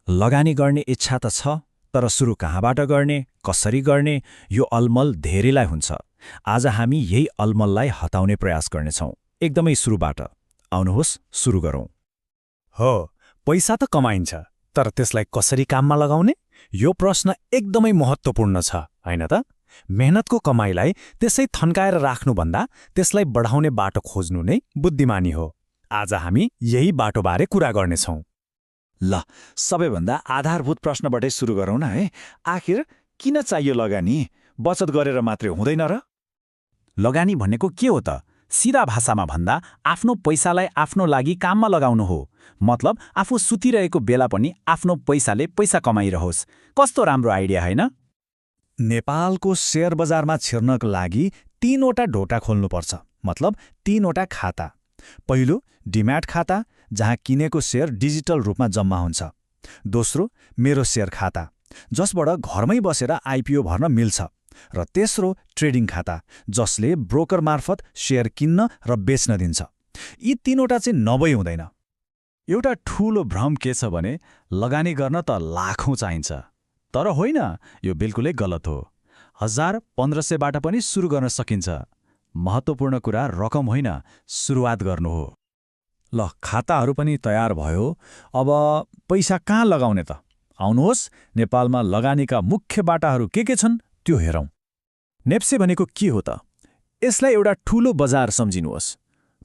लगानी गर्ने इच्छा त छ, तर सुरु कहाँबाट गर्ने, कसरी गर्ने, यो अलमल धेरैलाई हुन्छ। आज हामी यही अलमललाई हटाउने प्रयास गर्नेछौँ, एकदमै सुरुबाट। आउनुहोस् सुरु गरौँ। हो, पैसा त कमाइन्छ, तर त्यसलाई कसरी काममा लगाउने? यो प्रश्न एकदमै महत्त्वपूर्ण छ, हैन त? मेहनतको कमाइलाई त्यसै थन्काएर राख्नुभन्दा त्यसलाई बढाउने बाटो खोज्नु नै बुद्धिमानी हो। आज हामी यही बाटोबारे कुरा गर्नेछौँ। ल, सबैभन्दा आधारभूत प्रश्नबाटै सुरु गरौँ न है। आखिर किन चाहियो लगानी? बचत गरेर मात्रै हुँदैन र? लगानी भनेको के हो त? सिधा भाषामा भन्दा आफ्नो पैसालाई आफ्नो लागि काममा लगाउनु हो। मतलब आफू सुतिरहेको बेला पनि आफ्नो पैसाले पैसा कमाइरहोस्। कस्तो राम्रो आइडिया हैन? नेपालको शेयर बजारमा छिर्नको लागि 3वटा ढोका खोल्नुपर्छ, मतलब 3वटा खाता। पहिलो, डिम्याट खाता, जहाँ किनेको शेयर डिजिटल रूपमा जम्मा हुन्छ। दोस्रो, मेरो शेयर खाता, जसबाट घरमै बसेर आइपिओ भर्न मिल्छ। र तेस्रो, ट्रेडिङ खाता, जसले ब्रोकर मार्फत शेयर किन्न र बेच्न दिन्छ। यी 3वटा चाहिँ नभई हुँदैन। एउटा ठूलो भ्रम के छ भने लगानी गर्न त लाखौं चाहिन्छ। तर होइन, यो बिल्कुलै गलत हो। 1000-1500बाट पनि सुरु गर्न सकिन्छ। महत्त्वपूर्ण कुरा रकम होइन, सुरुवात गर्नु हो। ल, खाताहरू पनि तयार भयो। अब पैसा कहाँ लगाउने त? आउनुहोस्, नेपालमा लगानीका मुख्य बाटाहरू के छन् त्यो हेरौँ। नेप्से भनेको के हो त? यसलाई एउटा ठूलो बजार सम्झिनुहोस्।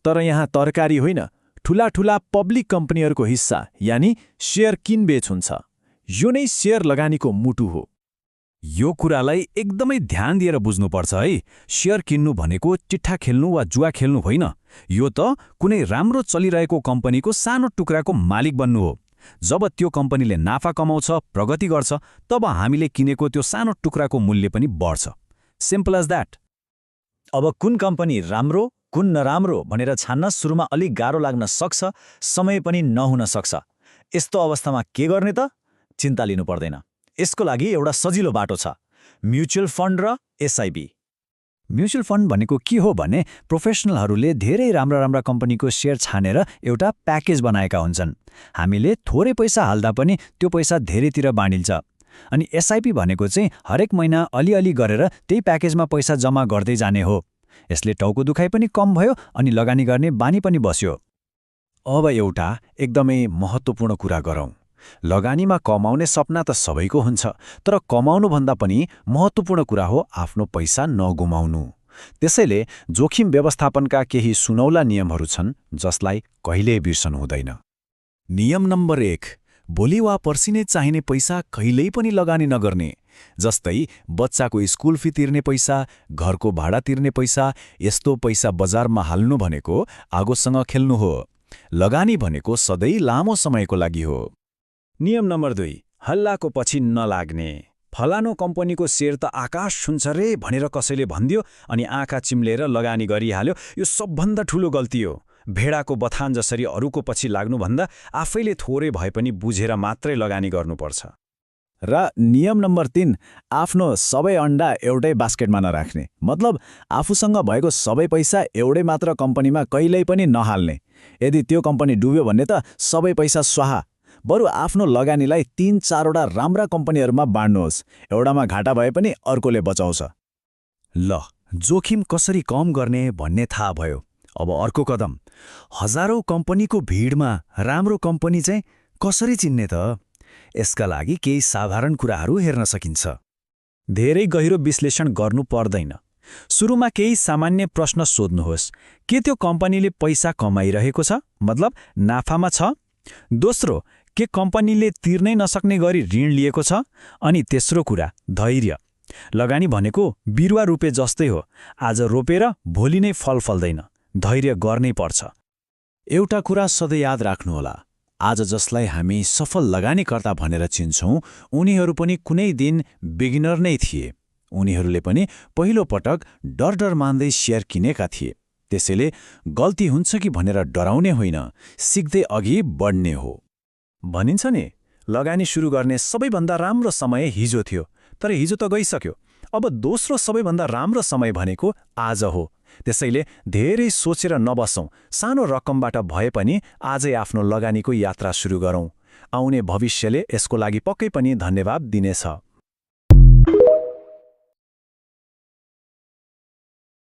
तर यहाँ तरकारी होइन, ठूला पब्लिक कम्पनीहरूको हिस्सा, यानी शेयर किनबेच हुन्छ। यो नै शेयर लगानीको मुटु हो। यो कुरालाई एकदमै ध्यान दिएर बुझ्नुपर्छ है। शेयर किन्नु भनेको चिट्ठा खेल्नु वा जुवा खेल्नु होइन। यो त कुनै राम्रो चलिरहेको कम्पनीको सानो टुक्राको मालिक बन्नु हो। जब त्यो कम्पनीले नाफा कमाउँछ, प्रगति गर्छ, तब हामीले किनेको त्यो सानो टुक्राको मूल्य पनि बढ्छ। Simple as that. अब कुन कम्पनी राम्रो, कुन नराम्रो भनेर छान्न सुरुमा अलिक गाह्रो लाग्न सक्छ, समय पनि नहुन सक्छ। यस्तो अवस्थामा के गर्ने त? चिन्ता लिनु पर्दैन। यसको लागि एउटा सजिलो बाटो छ, म्युचुअल फन्ड र एसआइबी। म्युचुअल फन्ड भनेको के हो भने प्रोफेसनलहरूले धेरै राम्रा कम्पनीको शेयर छानेर एउटा प्याकेज बनाएका हुन्छन्। हामीले थोरै पैसा हाल्दा पनि त्यो पैसा धेरैतिर बाँडिन्छ। अनि एसआइपी भनेको चाहिँ हरेक महिना अलिअलि गरेर त्यही प्याकेजमा पैसा जम्मा गर्दै जाने हो। यसले टाउको दुखाइ पनि कम भयो अनि लगानी गर्ने बानी पनि बस्यो। अब एउटा एकदमै महत्त्वपूर्ण कुरा गरौँ। लगानीमा कमाउने सपना त सबैको हुन्छ, तर कमाउनुभन्दा पनि महत्त्वपूर्ण कुरा हो आफ्नो पैसा नगुमाउनु। त्यसैले जोखिम व्यवस्थापनका केही सुनौला नियमहरू छन्, जसलाई कहिल्यै बिर्सनु हुँदैन। नियम नम्बर 1, भोलि वा पर्सि नै चाहिने पैसा कहिल्यै पनि लगानी नगर्ने। जस्तै बच्चाको स्कुल फी तिर्ने पैसा, घरको भाडा तिर्ने पैसा, यस्तो पैसा बजारमा हाल्नु भनेको आगोसँग खेल्नु हो। लगानी भनेको सधैँ लामो समयको लागि हो। नियम नम्बर 2, हल्लाको पछि नलाग्ने। फलानो कम्पनीको शेयर त आकाश छुन्छ रे भनेर कसैले भनिदियो अनि आँखा चिम्लेर लगानी गरिहाल्यो, यो सबभन्दा ठूलो गल्ती हो। भेडाको बथान जसरी अरूको पछि लाग्नुभन्दा आफैले थोरै भए पनि बुझेर मात्रै लगानी गर्नुपर्छ। र नियम नम्बर 3, आफ्नो सबै अन्डा एउटै बास्केटमा नराख्ने। मतलब आफूसँग भएको सबै पैसा एउटै मात्र कम्पनीमा कहिल्यै पनि नहाल्ने। यदि त्यो कम्पनी डुब्यो भने त सबै पैसा स्वाहा। बरु आफ्नो लगानीलाई 3-4वटा राम्रा कम्पनीहरूमा बाँड्नुहोस्। एउटामा घाटा भए पनि अर्कोले बचाउँछ। ल, जोखिम कसरी कम गर्ने भन्ने थाहा भयो। अब अर्को कदम, हजारौं कम्पनीको भिडमा राम्रो कम्पनी चाहिँ कसरी चिन्ने त? यसका लागि केही साधारण कुराहरू हेर्न सकिन्छ। धेरै गहिरो विश्लेषण गर्नु पर्दैन। सुरुमा केही सामान्य प्रश्न सोध्नुहोस्। के त्यो कम्पनीले पैसा कमाइरहेको छ? मतलब नाफामा छ? दोस्रो, के कम्पनीले तिर्नै नसक्ने गरी ऋण लिएको छ? अनि तेस्रो कुरा, धैर्य। लगानी भनेको बिरुवा रोपे जस्तै हो। आज रोपेर भोलि नै फल फल्दैन। धैर्य गर्नै पर्छ। एउटा कुरा सधैँ याद राख्नुहोला, आज जसलाई हामी सफल लगानीकर्ता भनेर चिन्छौँ, उनीहरू पनि कुनै दिन बिगिनर नै थिए। उनीहरूले पनि पहिलो पटक डर मान्दै शेयर किनेका थिए। त्यसैले गल्ती हुन्छ कि भनेर डराउने होइन, सिक्दै अघि बढ्ने हो। भनिन्छ नि, लगानी सुरु गर्ने सबैभन्दा राम्रो समय हिजो थियो, तर हिजो त गइसक्यो। अब दोस्रो सबैभन्दा राम्रो समय भनेको आज हो। त्यसैले धेरै सोचेर नबसौँ। सानो रकमबाट भए पनि आजै आफ्नो लगानीको यात्रा सुरु गरौँ। आउने भविष्यले यसको लागि पक्कै पनि धन्यवाद दिनेछ।